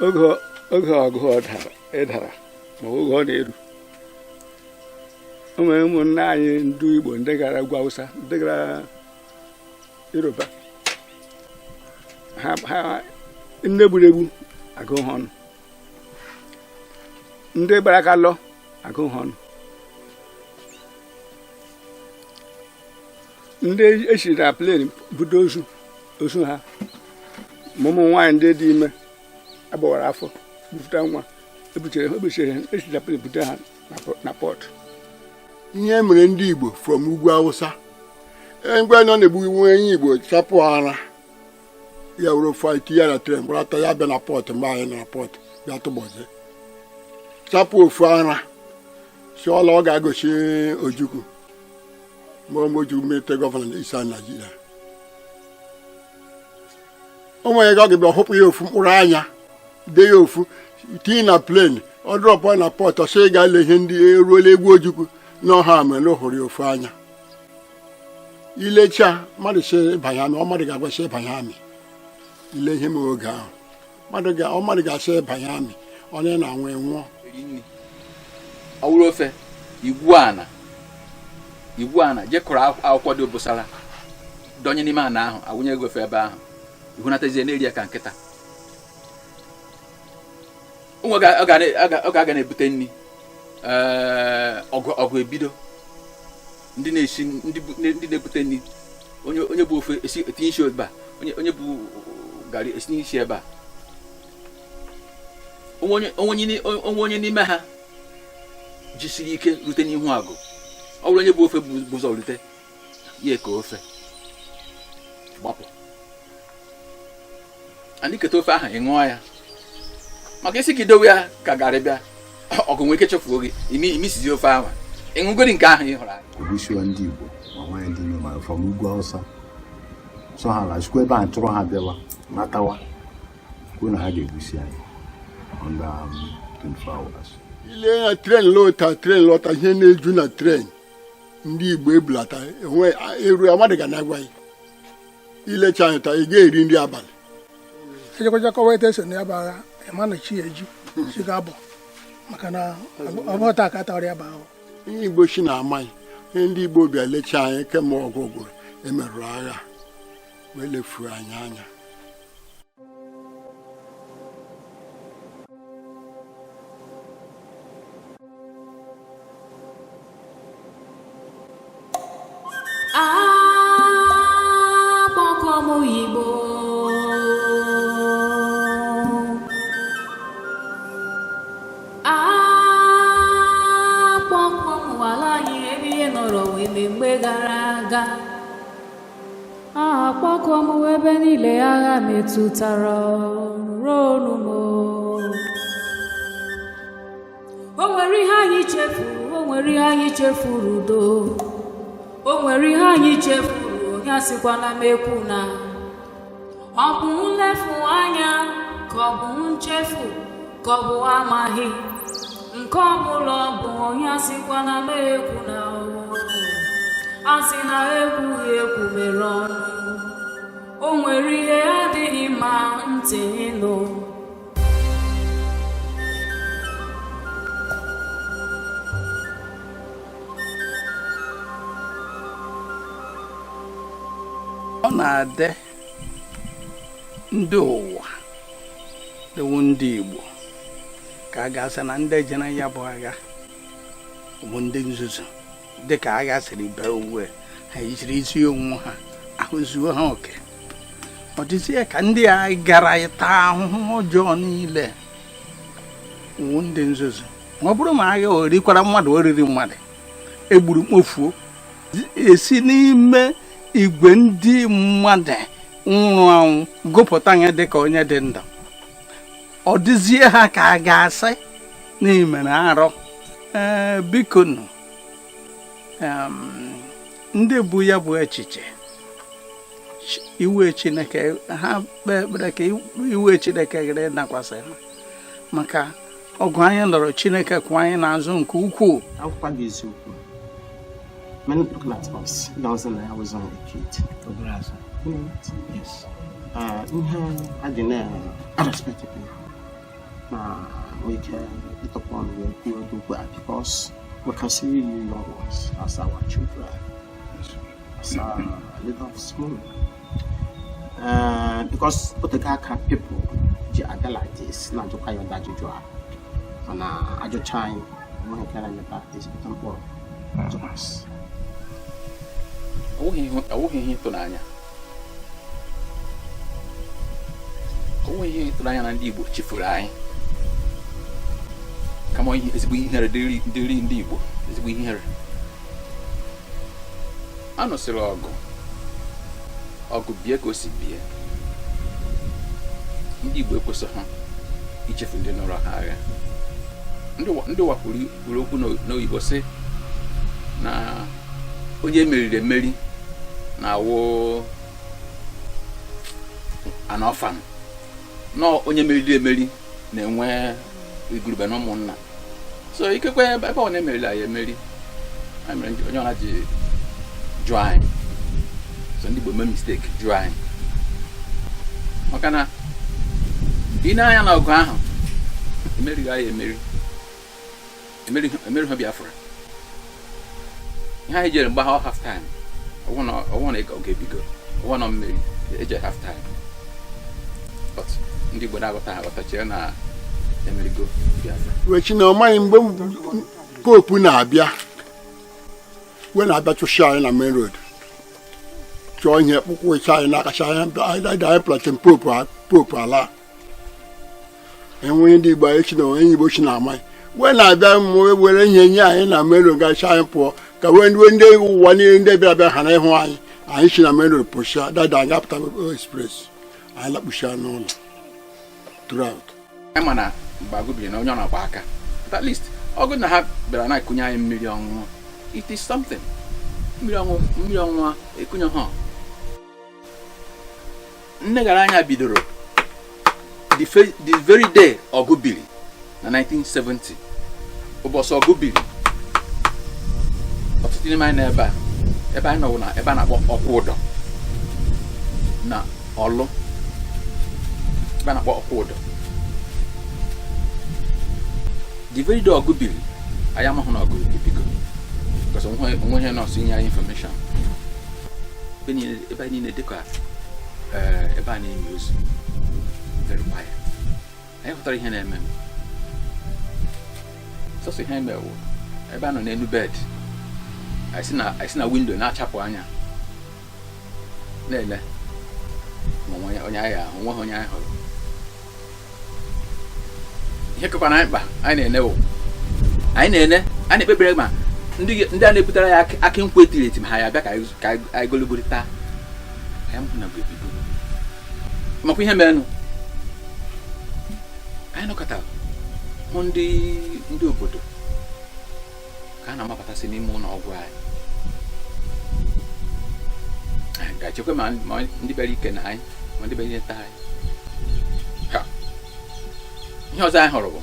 Oge ọgụ ọ dara ịdara ma oge ọ na-eru, o nwere ụmụnne anyị ndị Igbo ndị gara ugwu Awụsa, ndị gara Yoruba, ha ndị gburu egbu agụ ha ọnụ, ndị gbara aka lọ agụ ha ọnụ, ndị esiri na plane budo ozu ha, ma ụmụ nwaanyị ndị dị ime agbawara afọ bupụta nwa, ebuchere ebuchere esiri na plane bute ha na port. Ihe mere ndị Igbo from ugwu Awụsa, mgbe nọ na-egbu onye Igbo chapụ ara ya were ofu anyị tinye ya na train gbarata ya bịa na port. Mgbe anyị nọ na port bịa tụbọzie chapụ ofu ara si ọla ọ ga-agosi Ojukwu mgbe Ojukwu military governor na Eastern Nigeria. O nwere ego ọ ga-abịa hụpụ ya ofu mkpụrụ anya de ya ofu tinye na plane, ọ drop na port, ọsọ ị ga-ele ihe ndị eruola egwu Ojukwu n'ọha mere hụrụ ya ofu anya. Ilecha mmadụ si ịbanye army, ọ mmadụ ga-agwa si ịbanye army. Ile ihe mere oge ahụ, ọ mmadụ ga-asị ịbanye army, onye na-anwụ enwụọ. Ọ wụrụ ofe igwu ana, igwu ana je kụrụ akwụkwọ dị obosara dọnye n'ime ana ahụ, awụnye ego ofe ebe ahụ, ihunatazie na-eri ya ka nkịta. Ọ ga-aga na-ebute nri, ọgụ ebido, ndị na-esi ndị na-ebute nri, onye bụ ofe esi etinye isi ebe a, onye bụ garị esinye isi ebe a. Onwe onye n'ime ha jisiri ike rute n'ihu agụ, ọ bụrụ onye bụ ofe bụ ụzọ rute ya eke ofe gbapụ anyị keta ofe ahụ, ị ṅụọ ya, maka isi ka idowe ya ka garị bịa, ọgụ nwee ike chefuo gị imisizi ofe ahụ, ịṅụgodi nke ahụ ị hụrụ anya. Egbusiwa ndị Igbo ma nwaanyị dị ime ma from ugwu Awụsa so ha lachikwa ebe a chụrụ ha bịawa natawa kwuo na ha ga-egbusi anyị under 24 hours. Ile ya train lọta, train lọta, ihe na-eju na train ndị Igbo ebulata enwe eru mmadụ ga na-agwa ya ilecha anyị taa ị ga-eri nri abalị. Ejekwaja kọwa etu eso na ya bụ agha, ịma na chi eji chi ga-abọ, maka na ọ bụ taa ka a tara ya bụ ahụ. Ihe Igbo chi na-amaghị ihe ndị Igbo bịa lecha anyị kemgbe ọgụ gwụrụ emerụrụ agha wee lefuo anyị anya. Akpọkọ m Igbo, akpọkọ m ala anyị ebe ihe nọrọ wee mee mgbe gara aga. Akpọkọ m ebe niile agha metụtara nụrụ olu m. O nwere ihe anyị chefuru, o nwere ihe anyị chefuru do, o nwere ihe anyị chefuru, onye asịkwana m ekwu na ọ bụ nlefu anya ka ọ bụ nchefu ka ọ bụ amaghị nke ọ bụla ọ bụ, onye asịkwana m ekwu na a sị na ekwughị ekwu mere ọnụ. O nwere ihe adịghị mma ntị ịnụ. Ọ na-adị ndị ụwa dịwu ndị Igbo ka a ga-asị na ndị jere ya bụ agha bụ ndị nzuzu, dịka agha siri bee uwe ha ejiri isi onwe ha ahụzuo ha oke. Ọ dịzie ka ndị a gara ịta ahụhụ ọjọọ niile wụ ndị nzuzu. Ma ọ bụrụ ma agha o rikwara mmadụ, oriri mmadụ egburu mkpofuo esi n'ime igwe ndị mmadụ nwụrụ anwụ gụpụta ya dịka onye dị ndụ, ọ dịzie ha ka a ga-asị na i mere arụ. Ee, biko nụ, ndị bụ ya bụ echiche iwe Chineke, ha kpee ekpere ka iwe Chineke ghara ịdakwasị ha, maka ọgụ anyị lụrụ Chineke kwụ anyị n'azụ nke ukwuu. Akwụkwọ gị eziokwu. Many looking at us, that was when I was on a kid. Obere azụ. You know what? Yes. Ihe a dị na I respect people. Na nwee ike ịtọpụ ọnụ wee kwuo okwu a, because we consider you young ones as our children, as our leader of small. Because otego aka people ji abịa like this na-ajụkwa ya ụdị ajụjụ a, mana ajụcha anyị, onweghị nke na-emeta ezigbote mkpụrụ to us. Ọ wụghị ihe ịtụnanya, ọ wụghị ihe ịtụnanya na ndị Igbo chefuru anyị, kama ihe ezigbo ihere dịrị ndị Igbo, ezigbo ihere. A nụsịrị ọgụ, ọgụ bie ka o si bie, ndị Igbo ekwesịghị ichefu ndị nụrụ ha agha. Ndị ụwa kwuru okwu n'oyibo sị na onye meriri emeri na-awụ an orphan, nọ onye meriri emeri na-enwe igurube na ụmụnna. So ikekwe ebe ọ na-emeriri anyị emeri, anyị mere onye ọna ji jụọ anyị. So ndị Igbo mee mistake jụọ anyị, maka na ị na-anya na ọgụ ahụ, emerighị anyị emeri, emerighị Biafra. Ihe anyị jere mgbe ha half time, ọwụ na ọ ga-ebigo, ọwụ na mmeri eje half time, but ndị Igbo na-aghọta aghọta chere na emerigo Biafra. Wechi na ọ maghị mgbe pope na-abịa, wee na-abịa chụsị anyị na main road, chọọ ihe kpụkwụcha anyị n'aka, cha anyị anyị plantain. Pope ala enweghị ndị Igbo anyị chi na onye Igbo chi na-amaghị wee na-abịa mụ were ihe nye anyị na main road, gacha anyị pụọ ka wee ndị ụwa niile ndị bịara bịa ghara ịhụ anyị. Anyị chi na main road pụsịa dada, anyị apụta express, anyị lakpuchia n'ụlọ throughout. Anyị ma na mgbe agụ biri na onye ọ na-agba aka, but at least ọgụ na ha bịara na-ekunye anyị mmiri ọṅụṅụ, it is something. Mmiri ọṅụṅụ ekunye ha. Nneghara anya bidoro the very day ọgụ biri na 1970. Ụbọchị ọgụ biri, ọtụtụ n'ime anyị n'ebe a, ebe anyị nọwụ na ebe a na-akpọ Ọkwụ Ụdọ na Ọlụ, ebe a na-akpọ Ọkwụ Ụdọ. The very day ọgụ biri, anyị amaghị na ọgụ ebigo, because onweghị nọọsụ inye anyị information. Ebe niile dịka ebe a na-emi ozu, very quiet. Anyị hụtara ihe na-eme, sọsọ ihe eme wụ ebe a nọ n'elu bed, anyị si na window na-achapụ anya na-ele ma onwe onye anyị ahụ, onweghị onye anyị hụrụ. Ihe kekwana anyị mkpa anyị na-ene wụ anyị na-ene, anyị na-ekpekpere ma ndị a na-ebutere ya akị nkwụ etiri eti, ma ha ya abịa ka anyị gologoro taa. Anyị amụhụ na ebido makwa ihe merenụ. Anyị nọkọtara hụ ndị obodo ka a na-amabatasị n'ime ụlọ ọgwụ. Anyị ga-echekwa ma ndị bịara ike na anyị, ma ndị bịara ileta anyị ha. Ihe ọzọ anyị hụrụ bụ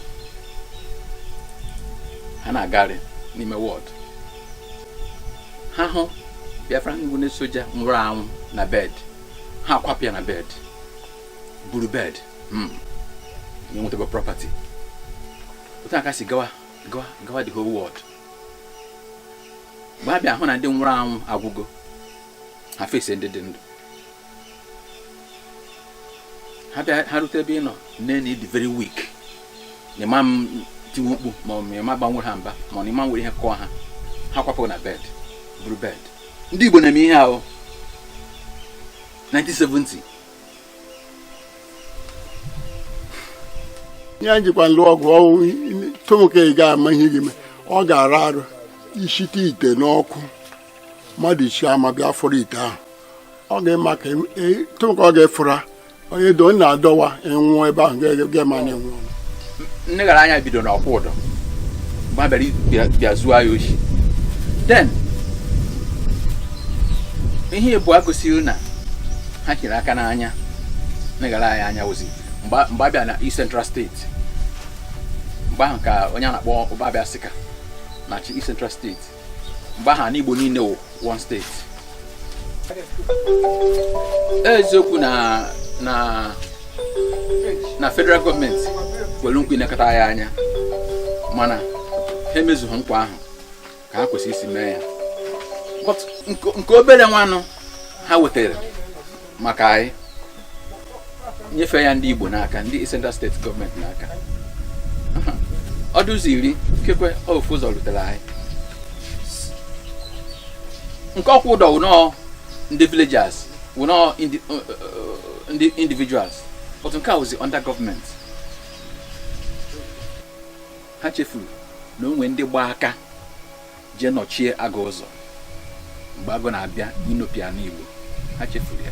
ha na-agarị n'ime ward, ha hụ Biafra nwere soja nwụrụ anwụ na bed, ha akwapụ ya na bed, buru bed, nwetago property. Otu aka si gawa gawa gawa the whole world. Mgbe ha bịa hụ na ndị nwụrụ anwụ agwụgo, ha fesi ndị dị ndụ. Ha bịa, ha rute ebe ị nọ nne na ịdị very weak, na ịma m tiwe mkpu, ma ọ ma ịma gbanwere ha mba, ma ọ na ịma nwere ihe kụọ ha, ha kwapụ na bed, buru bed. Ndị Igbo na-eme ihe ahụ 1970. Ihe anyị jikwa lụọ ọgụ ọwụ tụmụka ị ga-ama ihe gị mee, ọ ga-ara arụ ishite ite n'ọkụ, mmadụ isi ama bịa fọrọ ite ahụ, ọ ga-ema ka tụmụka ọ ga-efụra onye do na-adọwa ịnwụọ ebe ahụ ga-ema na ịnwụọ. Nneghara anya bidoro n'Ọkwụ Ụdọ mgbe ha bịara bịa zuo ya oshi. Then ihe ịbụa gosiri na ha nyere aka n'anya neghara anyị anya wụzi mgbe a bịa na East Central State. Mgbe ahụ ka onye a na-akpọ Ụbabịa Sika na-achị East Central State. Mgbe ahụ, ala Igbo niile wụ one state. Eziokwu na federal gọọmenti Kwere nkwa inekọta ya anya, mana ha emezughị nkwa ahụ ka ha kwesịrị isi mee ya. But nke obere nwanụ ha wetara maka anyị nyefee ya ndị Igbo n'aka, ndị Central State gọọmenti n'aka, ọdụ ụzọ 10 kekwe ofu ụzọ rutere anyị. Nke ọkwụ ụdọ wụnọọ ndị villagers, wụnọọ ndị individuals, but nke a wụzi under gọọmenti. Ha chefuru na o nwee ndị gba aka jee nọchie agụ ụzọ mgbe agụ na-abịa inopia n'Igbo. Ha chefuru ya.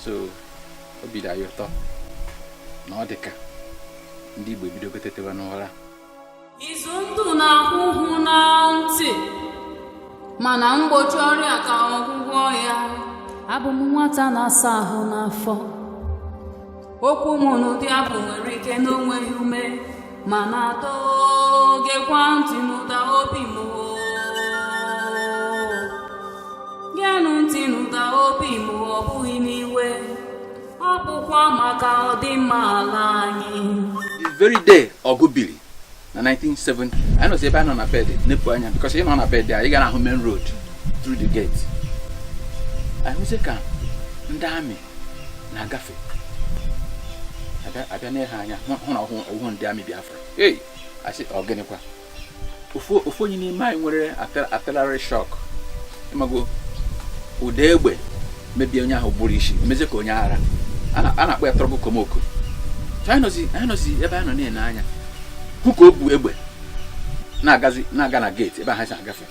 So obi dị anyị ụtọ na ọ dị ka ndị Igbo ebidogo tetewa n'ụra. Izu ndụ na ahụhụ na ntị, mana mgbochi ọrịa ka ọgwụgwọ ya. Abụ m nwata na-asa ahụ n'afọ. Okwu m n'ụdị abụ nwere ike n'onweghị ume, mana dogekwa ntị n'ụda obi m. Geenụ ntị n'ụda obi m. Ọ bụghị n'iwe, ọ bụkwa maka ọdịmma ala anyị. The very day ọgụ biri na 1970, anyị nọzi ebe a nọ na bed nepụ anya, because ị nọ na bed anyị ga na-ahụ main road through the gate. Anyị hụzie ka ndị amị na-agafe, abịa na ha anya hụ na ọhụụ ndị amị Biafra. Ei, asị ọ gịnịkwa? Ofu onye n'ime anyị nwere artillery shock, ịmago ụda egbe mebie onye ahụ gburu isi, mezie ka onye ara a na-akpọ ya trouble komoko. So anyị nọzi ebe anyị nọ na-ene anya hụ ka o bu egbe na-agazi, na-aga na gate ebe ha si agafe.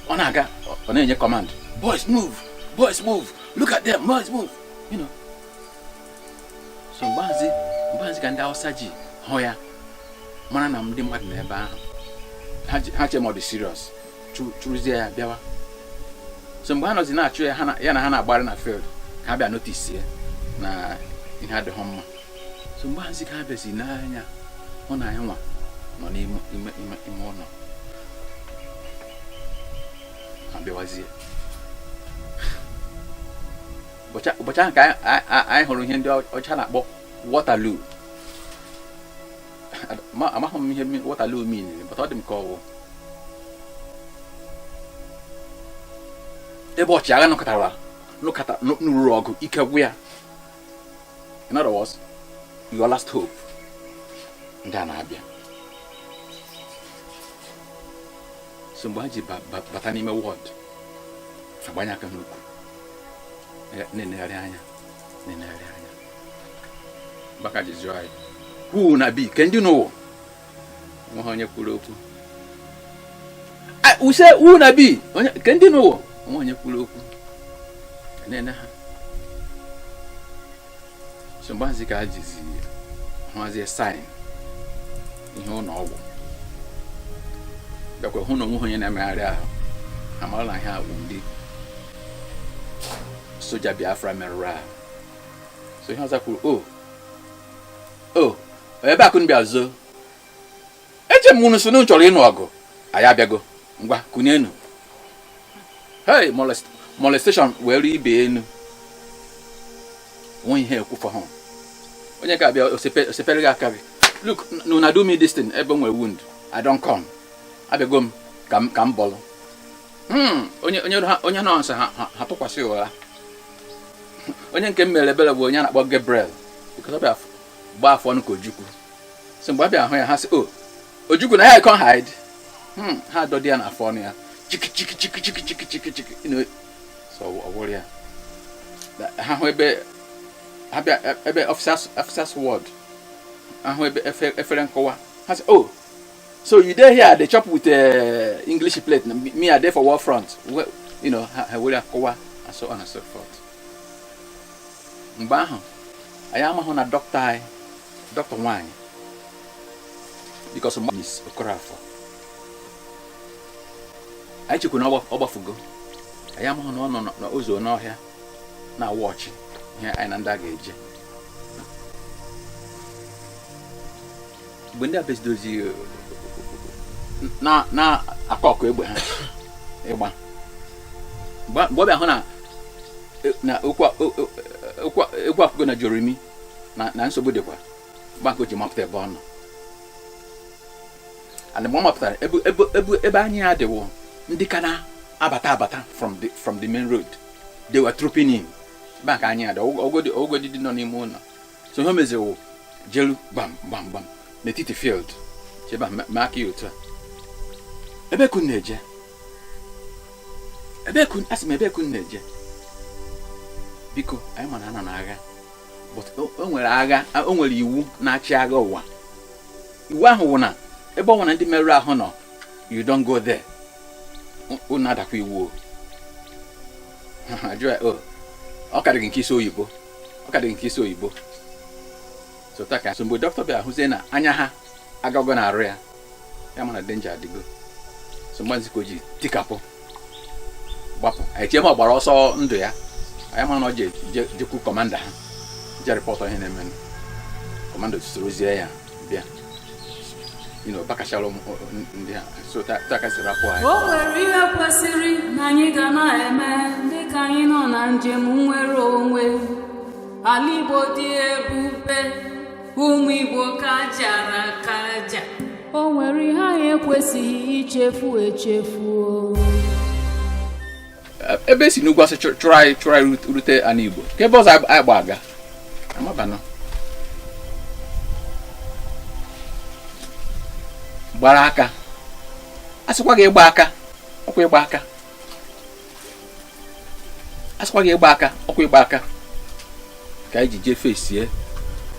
Ọ na-aga, ọ na-enye command, "Boys, move! Boys, move! Look at them! Boys, move." So mgbe ka ndị Hausa ji hụ ya, mara na ndị mmadụ nọ ebe ahụ, ha che ma ọ dị serious, chụrụzie ya bịawa. So mgbe ha nọzi na-achụ ya, ya na ha na-agbara na field, ka ha bịa notice ya na ihe adịghị mma. So mgbe hazi ka ha bịazi n'anya hụ na anyị nwa nọ n'ime ime ime ime ụlọ, ha bịawazie. Ụbọchị ahụ ka anyị hụrụ ihe ndị ọcha na-akpọ Waterloo. Amaghị m ihe Waterloo mean, but ọ dị m ka ọ bụ ebe ọchịagha nụkọtara nụkọta nụrụrụ ọgụ ike gwụ ya. In other words, your last hope, ndị a na-abịa. So mgbe ha ji bata n'ime ward, agbanye aka n'ukwu, na-enegharị anya, na-enegharị anya baka ji jụọ anyị, "Who una be? Ke ndị n'ụwa?" Nwe onye kwuru okwu. We say, "Who una be? Onye ke ndị n'ụwa?" Nwe onye kwuru okwu. Na-ene ha. So mgbe hazi ka ha jizi hụhazie sign ihe ụlọ ọgwụ, bịakwa hụ na onwe onye na-emegharị ahụ, ha mara na ihe a bụ ndị soja Biafra merụrụ ahụ. So ihe ọzọ kwuru, O ebe akụ bịa zoo, eche m unu so na chọrọ ịnụ ọgụ, anyị abịago, ngwa kunienu." Hey, molestation wee ruo ibe enu. Onwe ihe ekwufọ ha, onye ka abịa osepere gị aka gị, "Look, una do me this thing ebe m nwere wound. I don come, abịago m ka m bọlụ." Onye nọ nso ha tụkwasị ụgha. Onye nke m mere ebere bụ onye a na-akpọ Gabriel, because ọ bịa gbaa afọ ọnụ ka Ojukwu. So mgbe a bịa hụ ya, ha sị, "O Ojukwu na ya come hide." Ha dọdị ya n'afọ ọnụ ya, chiki chiki chiki chiki chiki chiki chiki. So ọ bụrụ ya ha hụ ebe ha bịa, ebe officers ward ahụ, ebe efere nkọwa, ha sị, "Oh, so you dey here dey chop with English plate, me I dey for war front." Ha were akọwa and so on and so forth. Mgbe ahụ anyị amahụ na dọkịta anyị, dọkịta nwaanyị, because Miss Okorafor, anyị chekwa na ọ gbafugo. Anyị amahụ na ọ nọ n'ụzọ n'ọhịa na-awa ọchị ihe anyị na ndị a ga-eje. Mgbe ndị a bezidozi na-akọ ọkụ egbe ha ịgba, mgbe ọ bịa hụ na okwu akwụgo na Jeremi na nsogbu dịkwa. Mgbe ka o ji mapụta ebe ọ nọ, and mgbe ọ mapụtara ebe anyị ya dịwụ, ndị ka na-abata abata from the main road, they were trooping in. Ebe a ka anyị ya dị, ogodi dị nọ n'ime ụlọ. So ihe o meziri wụ jelu gbam gbam gbam n'etiti field, chebe ma aka ya otu a, ebe kun na-eje, ebe kun asị m, ebe kun na-eje. Biko, anyị ma na anọ n'agha, but o nwere agha, o nwere iwu na-achị agha ụwa. Iwu ahụ wụ na ebe ọ nwere ndị merụrụ ahụ nọ, you don't go there. Unu adakwa iwu o. Ajụ ya, o ọ karịghị nke isi oyibo, ọ karịghị nke isi oyibo. So taa ka so mgbe dọkịta bịara hụzie na anya ha agago na-arụ ya, ya mana danger adịgo. So mgbe nzikọ o ji tikapụ gbapụ, anyị chee ma ọ gbara ọsọ ndụ ya. Anyị ma na ọ jekwu commander ha, je report ihe na-eme. Commander sorozie ya bịa, bakachara ndị a. So taa ka si rapụ anyị. O nwere ihe kwesịrị na anyị ga na-eme dịka anyị nọ na njem nnwere onwe. Ala Igbo dị ebube, ụmụ Igbo ka jara kaja. O nwere ihe anyị ekwesịghị ichefu echefu o. Ebe esi n'ugwu asị chụrụ anyị rute ana Igbo, ka ebe ọzọ anyị gba aga amabanụ gbara aka. Asịkwa gị ịgba aka, ọkwa ịgba aka. Asịkwa gị ịgba aka, ọkwa ịgba aka. Ka anyị ji jee fesie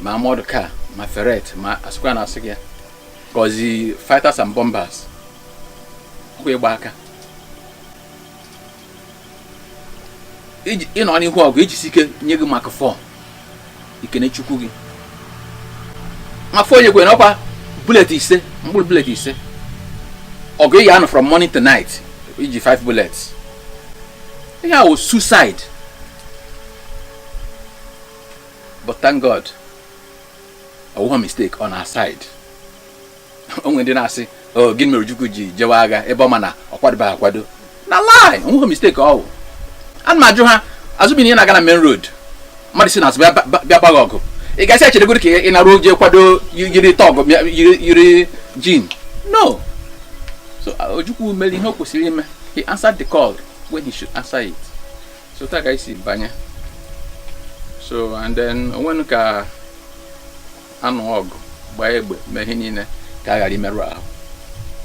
ma armored car, ma ferret, ma asịkwa na asị gị gọzi fighters and bombers, ọkwa ịgba aka. Ịnọ n'ihu ọgụ, ijisi ike nye gị maka fọ ikene chukwu gị ma fọ onye kwere ọkwa bullet 5, mkpụrụ bullet 5. Ọgụ ị ga-anọ from morning to night iji 5 bullets. Ihe a wụ suicide. But thank God, ọ wụghị mistake on our side. O nwere ndị na-asị, oh, gịnị mere Ojukwu ji jewe agha ebe ọ ma na ọ kwadobeghị akwado? Na lie, ọ wụghị mistake ọ wụ. Ana m ajụ ha, azụbi na ị na-aga na main road, mmadụ si n'azụ bịa gbagha ọgụ, ị gasị echeregoro ka ị naruo jee kwado, yiri tọgụ, yiri jean? No. So Ojukwu mere ihe o kwesịrị ime. He answered the call when he should answer it. So taa ka anyị si banye. So and then onwenu ka anụ ọgụ, gbaa egbe, mee ihe niile ka a ghara imerụ ahụ.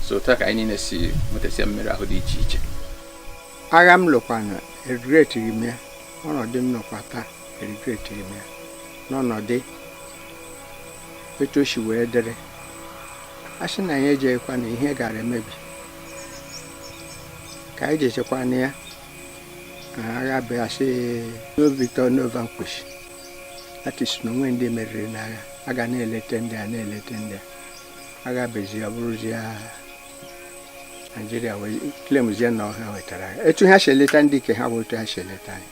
So taa ka anyị niile si nwetasịa mmerụ ahụ dị iche iche. Agha m lụkwana, erigretiri m ya. Ọnọdụ m nọkwa taa, erigretiri m ya. N'ọnọdụ etu o si wee dịrị, a sị na anyị ejeghịkwa na ihe gara emebi ka anyị jechekwa na ya na agha bịa sị no victor, no vanquish. That is na onwe ndị meriri n'agha, a ga na-elete ndị a, na-elete ndị a. Agha bezi, ọ bụrụzie Naijiria wee claimzie na ọha wetara agha. Etu ha si eleta ndị ike ha bụ otu ha si eleta anyị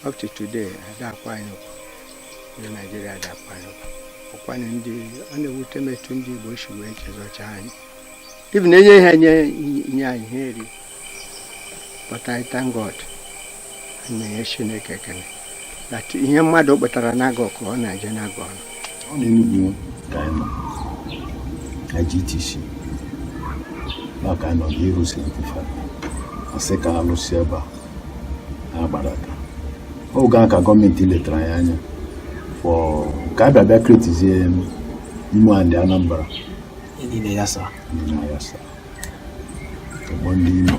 up to today. Adakwa anyị okwu, ndị Naijiria adakwa anyị okwu. Ọkwanụ ndị ọ na-ewute m, etu ndị Igbo si wee chezọcha anyị, even enye ha nye anyị ha eri. But I thank God, ana m enye Chineke ekele that ihe mmadụ kpụtara n'agụ ka ọ na-eje n'agụ ọnụ. Ọ na Enugu ka anyị nọ na GTC na ka anyị nọ n'ihu 75, asị ka alụsị ebe a ha gbadata. Oge ahụ ka gọọmenti letara anyị anya for ka a bịa bịa createzie Imo and Anambra. Niile ya sa. Niile ya sa. Ọgbọ ndị Imo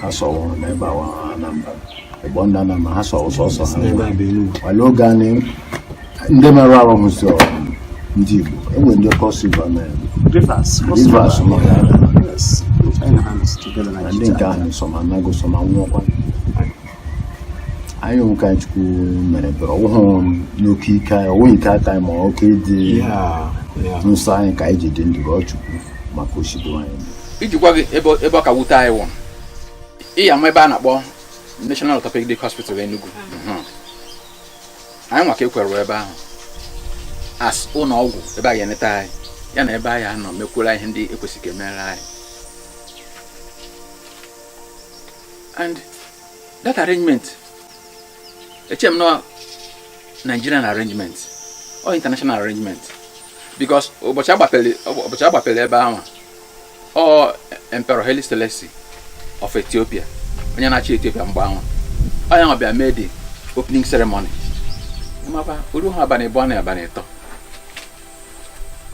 ha sọwụrụ n'ebe awa Anambra, ọgbọ ndị Anambra ha sọwụ sọsọ ha. N'ebe a bụ Enugu. Wale oge a ndị merụ ahụ hụzi ndị Igbo enwere ndị Cross River na Rivers. Rivers nọ ya. Yes. Anyị na ha nọ together na Na ndị nke ahụ sọma anago, sọma nwụọkwa. Anyị onwe ka Chukwu mere bere ọwụhụ n'oke ike anyị, ọwụghị ike aka anyị, ma oke dị nsọ anyị ka anyị ji dị ndụ rụọ Chukwu maka osido anyị. Iji gwa gị ebe ọ ka wute anyị wụ ịya ama ebe a na-akpọ National Orthopedic Hospital Enugu. Anyị nwa ka ekwere ebe ahụ as ụlọ ọgwụ ebe a ga-eneta anyị, ya na ebe anyị anọ mekwuola ihe ndị ekwesịrị ka emere anyị. And that arrangement, eche m na Nigerian arrangement. Ọ international arrangement, because ụbọchị agbapere ebe ahụ, ọ Emperor Haile Selassie of Ethiopia, onye na-achị Ethiopia mgbe ahụ, ọ ya nwa bịa mee the opening ceremony. Maka oru ha abalị 2 na abalị 3,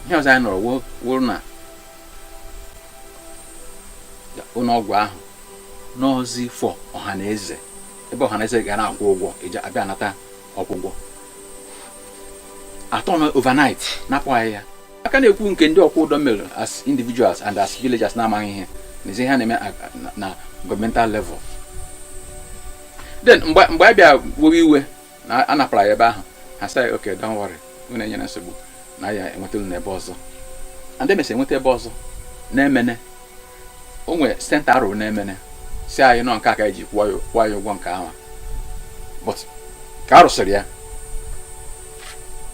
ihe ọzọ anyị nọrọ wụrụ na ụlọọgwụ ahụ n'ozi for ọha na eze, ebe ọha na eze ga na-akwụ ụgwọ eji abịa anata ọgwụgwọ atọ na overnight napụ anyị ya. Aka na-ekwu nke ndị ọkwụ ụdọ mere as individuals and as villagers na-amaghị ihe n'ezi ihe ha na-eme na governmental level. Then mgbe a bịa wewe iwe na a napụrụ ya ebe ahụ, ha sị, "Okay, don't worry, unu enyere nsogbu na ya enweta unu n'ebe ọzọ." And emesi enweta ebe ọzọ na-emene o nwere center arụrụ na-emene si anyị nọ nke a ka anyị ji kwụọ ya ụgwọ nke ahụ. But ka a rụsịrị ya,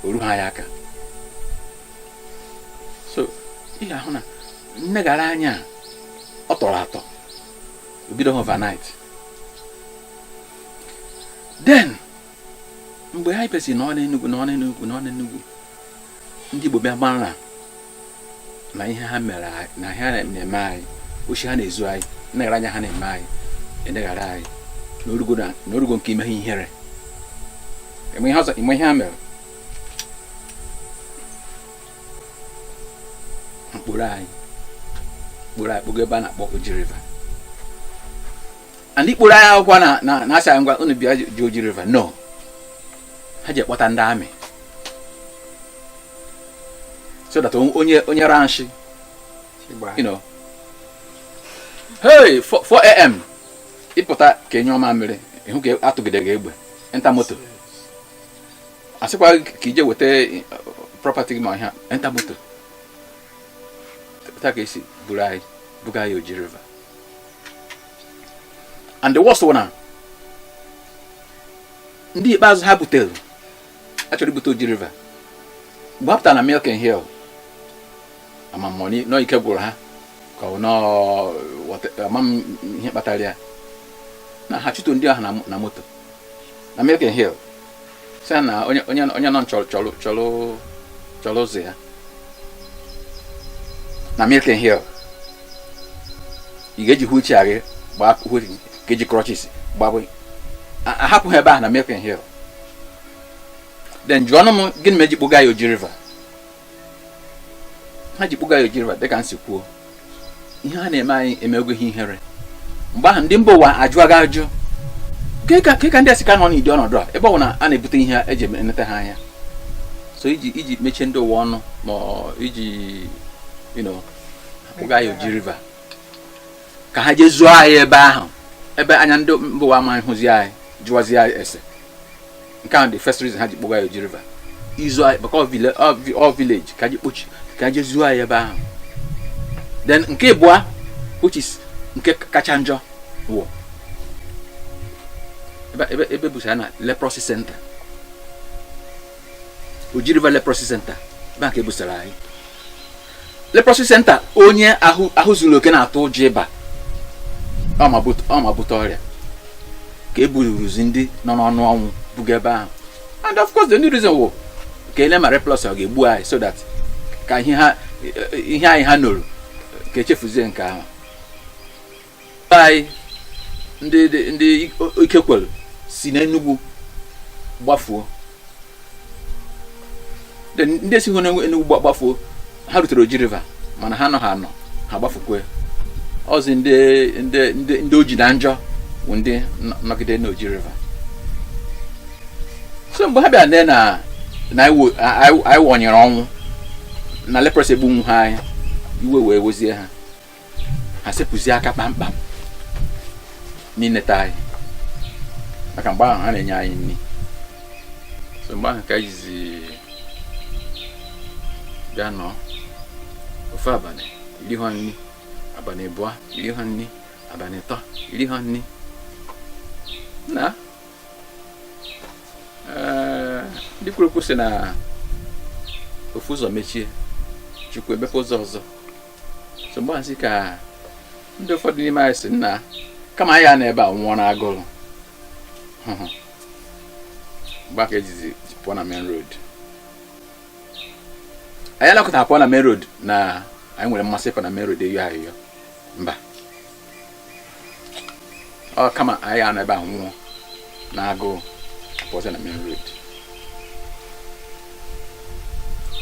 o rughị anyị aka. So ị ga-ahụ na nnegara anya ọ tọrọ atọ, o bido overnight. Then mgbe anyị bịazi nọ n'Enugu, nọ n'Enugu, nọ n'Enugu, ndị Igbo bịa mara na ihe ha mere anyị, na ihe ha na-eme anyị, ochi ha na-ezu anyị, nneghara anya ha na-eme anyị, eneghara anyị na orugo nke ime ha ihere. Enwe ihe ọzọ, enwe ihe ha mere mkpụrụ anyị, kpụrụ anyị kpụgo ebe a na-akpọ Oji River. And ikpụrụ anyị akwụkwọ na na asị anyị, "Ngwa, unu bịa ji Oji River." No, ha ji ekpọta ndị amị so that onye ranshi, hey, 4 a.m. ịpụta ka enye ọma mmiri, ịhụ ka atụgide gị egbe, enter moto. Asịkwa gị ka ije weta property gị ma ihe, enter moto. Pụta ka esi buru anyị buga anyị Oji River. And the worst one na ndị ikpeazụ ha butere, a chọrọ ibute Oji River, mgbe ha pụtara na Milliken Hill, ama m nọ ike gwụrụ ha ka ọ nọọ ama m ihe kpatara ya na ha chụtụ ndị ahụ na moto na Milliken Hill, sị ha na onye nọ chọrọ ụzọ ya na Milliken Hill. Ị ga-eji wheelchair gị gbaa ka eji crutches gbaa ahapụ ha ebe ahụ na Milliken Hill. Then jụọnụ m, gịnị mere eji kpụga ya Oji River? Ha ji kpụga ya Oji River, dịka m si kwuo, ihe ha na-eme anyị emego ha ihere. Mgbe ahụ ndị mba ụwa ajụaga ajụ ke ka ndị a sị ka nọ n'ụdị ọnọdụ a, ebe ọ bụ na a na-ebute ihe eji eneta ha anya. So iji mechie ndị ụwa ọnụ, ma ọ iji kpụga ya Oji River ka ha jee zụọ anyị ebe ahụ, ebe anya ndị mba ụwa amaghị hụzi anyị, jụwazi anyị ese. Nke ahụ the first reason ha ji kpụga ya Oji River, izu anyị, maka ọ village ka ji kpochi ka ha jee zuo anyị ebe ahụ. Then nke ịbụa, which is nke kacha njọ, wụ ebe busa ya na leprosy center, Oji River Leprosy Center. Ebe a ka ebusara anyị leprosy center. Onye ahụ zuru oke na-atụ ụjọ ịba, ọ ma bute ọrịa, ka e buruzi ndị nọ n'ọnụ ọnwụ buga ebe ahụ. And of course the only reason wụ ka ele ma leprosy ọ ga-egbu anyị, so that ka ihe ha ihe anyị ha nọrọ ka echefuzie nke ahụ. Anyị ndị ike kwere si n'Enugu gbafuo. Then ndị esighị n'Enugu gbafuo, ha rutere Oji River, mana ha nọ ha nọ ha gbafukwe ọzi. Ndị oji na njọ bụ ndị nọgide n'Oji River. So mgbe ha bịara nee na anyị wọnyere ọnwụ na leprosy egbunwu ha anya, iwe wee wezie ha, ha sepụzie aka kpamkpam n'ineta anyị, maka mgbe ahụ ha na-enye anyị nri. So mgbe ahụ ka anyị jizi bịa nọọ ofu abalị iri ha nri, abalị 2 iri ha nri, abalị 3 iri ha nri. Na ee, ndị kwuru okwu sị na ofu ụzọ mechie, Chukwu emepe ụzọ ọzọ. So mgbe ahụ sị ka ndị ụfọdụ n'ime anyị sị nna, kama anyị ya na ebe a nwụọ n'agụrụ, mgbe aka ejizi pụọ na main road. Anyị anakọta apụọ na main road na anyị nwere mmasị ịpụ na main road ịyọ ayịyọ, mba. Ọ kama anyị anọ ebe ahụ nwụọ na agụụ, pụọzie na main road.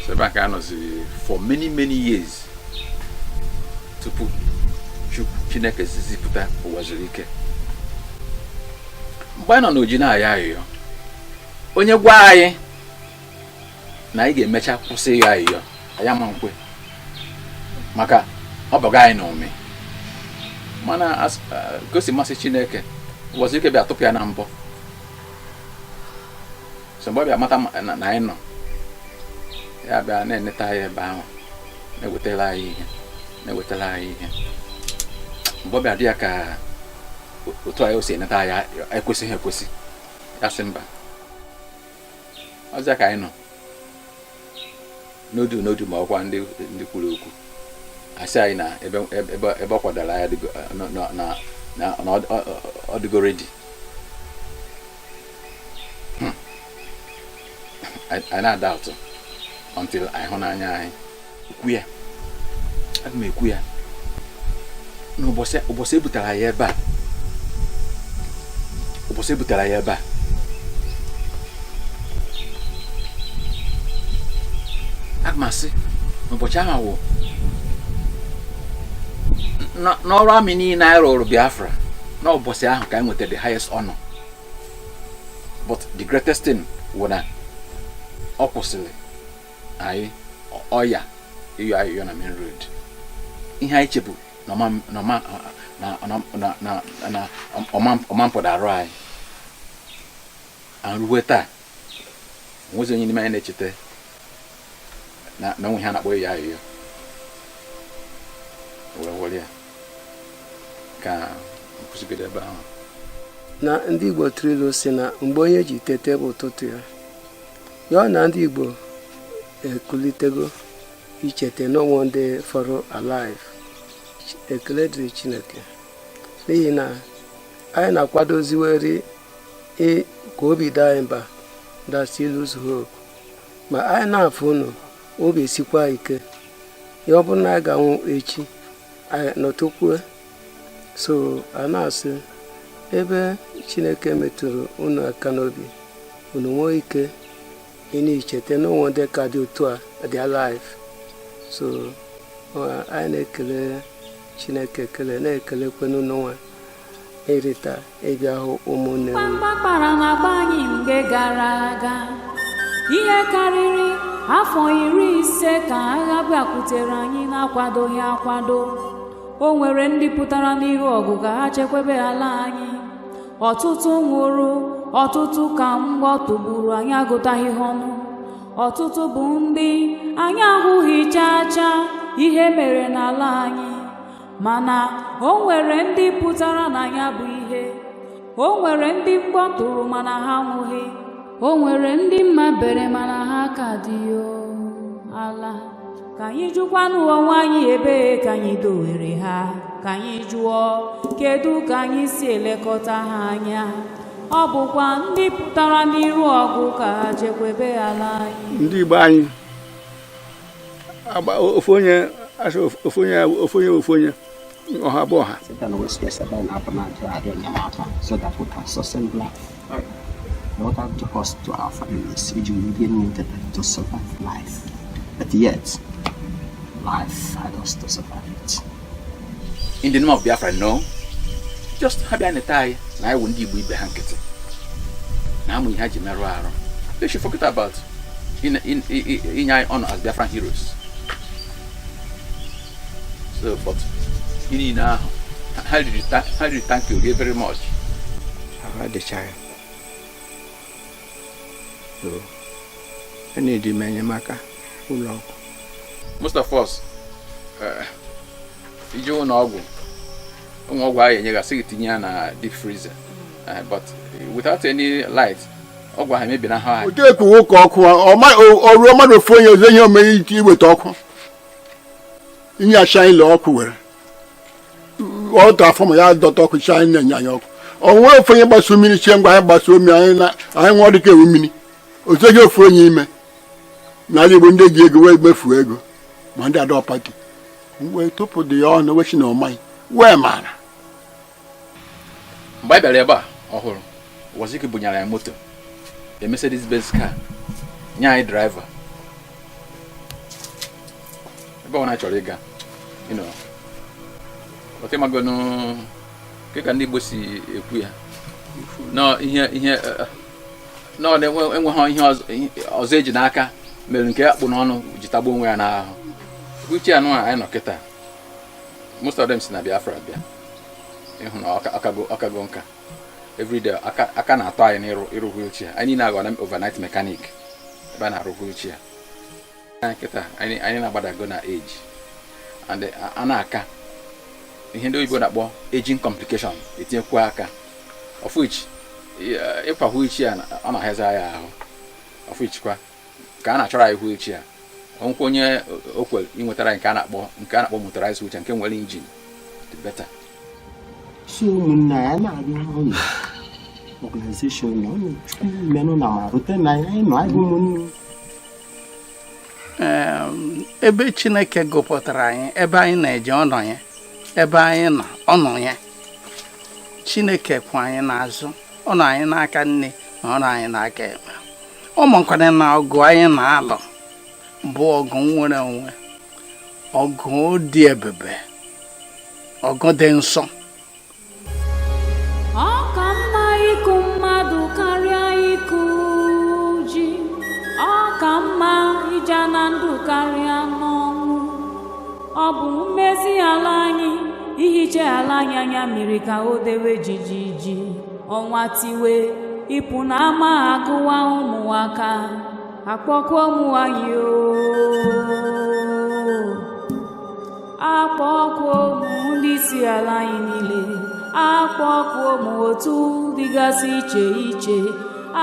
So ebe a ka a nọzi for many many years tupu Chineke zipụta Ụwazuruike. Mgbe anyị nọ n'Oji na-ayọ ayịyọ, onye gwa anyị na anyị ga-emecha kwụsị ịyọ ayịyọ, anyị ama nkwe, maka ọ bago anyị n'ụmị. Mana ka o si masị Chineke, Ụwazuruike bịa tụpụ ya na mbọ. So mgbe ọ bịa mata na anyị nọ ya, bịa na-eneta anyị ebe ahụ, na-ewetara anyị ihe, na-ewetara anyị ihe. Mgbe ọ bịa dị ya ka otu anyị o si eneta anyị ekwesịghị ekwesị, ya sị mba, ọzọ ka anyị nọ n'odu n'odu. Ma ọkwa ndị kwuru okwu asị anyị na ebe ebe ebe ọ kwadoro anyị adịgo na ọ dịgo ready. Anyị na-ada ụtụ until anyị hụ n'anya anyị ekwu ya. Aga m ekwu ya n'ụbọchị ụbọchị ebutere anyị ebe a, ụbọchị ebutere anyị ebe a, aga m asị n'ụbọchị ahụ wụ n'ọrụ amị niile anyị rụrụ Biafra, n'ụbọchị ahụ ka anyị nwetara the highest honor. But the greatest thing wụ na ọ kwụsịrị anyị ọya ịyọ ayịyọ na main road. Ihe anyị chebu na ọma na ọma mpụdarụ anyị arụwe taa, onwezi onye n'ime anyị na-echeta na onwe ihe a na-akpọ ịyọ ayịyọ. Were were ya ka nkwụsịgodo ebe ahụ. Na ndị Igbo tụrụ ilu si na mgbe onye ji tete bụ ụtụtụ ya. Ya na ndị Igbo ekulitego icheta n'onwe ndị fọrọ alive. Ekele dịrị Chineke, n'ihi na anyị na-akwadoziweri ka obi daa anyị mba, that still lose hope. Ma anyị na-afụ unu, obi esikwa ike. Ya ọ bụrụ na anyị ga-anwụ echi, anyị nọtụkwue. So a na-asị ebe Chineke metụrụ unu aka n'obi, unu nwee ike ị na-echeta n'onwe ndị ka dị otu a dị alive. So anyị na-ekele Chineke, ekele na-ekelekwe n'ụlọ ịrịta ịbịa hụ ụmụnne unu. Mkpamkpa kpara na-agba anyị mgbe gara aga, ihe karịrị afọ 50 ka agha bịakwutere anyị na-akwadoghị akwado. O nwere ndị pụtara n'ihu ọgụ ka ha chekwebe ala anyị. Ọtụtụ nwụrụ, ọtụtụ ka mgbọ tụgburu, anyị agụtaghị ha ọnụ. Ọtụtụ bụ ndị anyị ahụghị chaa chaa ihe mere n'ala anyị. Mana o nwere ndị pụtara na ya bụ ihe. O nwere ndị mgbọ tụrụ mana ha anwụghị. O nwere ndị mma bere mana ha ka dị ala. Ka anyị jụkwanụ onwe anyị, ebee ka anyị dowere ha? Ka anyị jụọ, kedu ka anyị si elekọta ha anya? Ọ bụkwa ndị pụtara n'iru ọgụ ka ha chekwebe ala anyị. Ndị Igbo anyị agba ofu onye, asị ofu onye, ofu onye, ofu onye, ọha bụ ọha. Satan always stress about na-abịa enyemaka so that we can sustain life. In order to us to our families, which we really needed to survive life. But yet, life had us to survive it. In the name of Biafra, no. Just ha bịa neta anyị na anyị wụ ndị Igbo ibe ha nkịtị na amụ ihe ha ji merụ arụ. They should forget about inye anyị honor as Biafran heroes. So but ihe niile ahụ ha riri, thank you very much. Ahụ adịchaghị, so a na-edi m enyemaka ụlọ ọgwụ. Most of us, ije ụlọ ọgwụ, ụmụ ọgwụ ahụ enye gasị gị tinye ya na deep freezer, but without any light, ọgwụ ahụ emebina ha. Otu ekwuwe ụka ọkụ ọ ruo mmadụ ofu onye ọzọ ihe omere ite iweta ọkụ inye acha ile ọkụ were ọtọ afọ ma ya dọta ọkụ chi anyị na-enye anyị ọkụ. Ọ nwere ofu onye gbaso mmiri chie ngwa anyị gbasuo mmiri anyị na anyị ṅụọ dịka ewu mmiri ozoghị ofu onye ime. N'ala Igbo, ndị ji ego wee mefuo ego, ma ndị adọ party wee tụpụ dị ya ọnụ, wee si na ọmaghị wee mara. Mgbe anyị bịara ebe a ọhụrụ, Waziri bunyere anyị moto, a Mercedes Benz car, nye anyị driver ebe ọ na chọrọ ịga. Ọtịmagonu ka ndị Igbo si ekwu ya nọ ihe ihe nọ na enweghị ihe ọzọ eji n'aka mere nke akpụ n'ọnụ ji tagbuo onwe ya n'ahụ. Uche anụ a anyị nọ kịta, most of them si na Biafra bịa. Ịhụ na ọkago nka, everyday aka aka na-atọ anyị n'ịrụ ịrụ wheelchair. Anyị niile aghọ na overnight mechanic ebe a na-arụ wheelchair. Anyị kịta anyị na-agbadago na age and a na-aka ihe ndị oyibo na-akpọ aging complication etinyekwa aka, of which ịkwa wheelchair ọ na-ahịazi anyị ahụ, of which kwa ka a na-achọrọ anyị wheelchair. Onwekwa onye o kwere inwetara anyị nke a na-akpọ motorized wheelchair nke nwere engine, the better. So ụmụnne anyị na-arịọ ụnụ, organization na ụnụ, Chukwu menụ na ma rute na anyị nọ, anyị bụ ụmụnne. Ebe Chineke gụpụtara anyị, ebe anyị na-eje, ọ nọ ya. Ebe anyị nọ, ọ nọ ya. Chineke kwụ anyị n'azụ, ọ nọ anyị n'aka nne na ọ nọ anyị n'aka ekpe. Ọ makwana na ọgụ anyị na-alụ bụ ọgụ nwere onwe, ọgụ dị ebube, ọgụ dị nsọ. Ọ ka mma ịkụ mmadụ karịa ịkụ ji. Ọ ka mma ịja na ndụ karịa n'ọnwụ. Ọ bụ mmezi ala anyị, ihicha ala anyị anya mmiri ka o dewe jijiji. Ọnwa tiwe ịpụ n'ama, agụwa ụmụaka, akpọkọ ụmụ anyị o, akpọkọ ụmụ ndị si ala anyị niile, akpọkọ ụmụ otu dịgasị iche iche,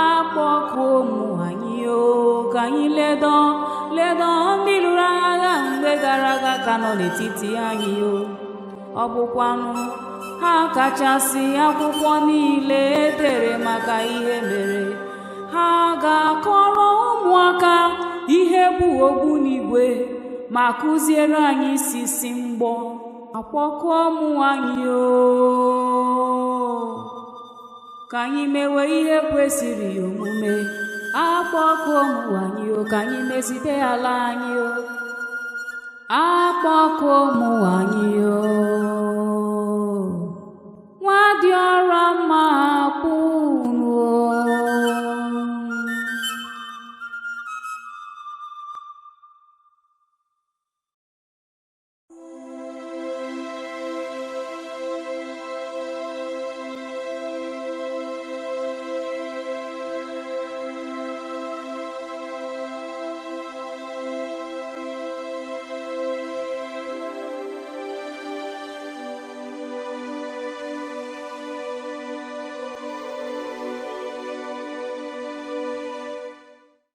akpọkọ ụmụ anyị o, ka anyị ledo ledo ndị lụrụ agha mgbe gara aga ka nọ n'etiti anyị o. Ọ bụkwanụ ha kachasị akwụkwọ niile edere maka ihe mere ha ga-akọrọ ụmụaka ihe bụ ogbunigwe ma kụziere anyị isi isi mgbọ. Akpọkọ ụmụ anyị o, ka anyị mewe ihe kwesịrị omume. Akpọkọ ụmụ anyị o, ka anyị mezite ala anyị o. Akpọkọ ụmụ anyị o.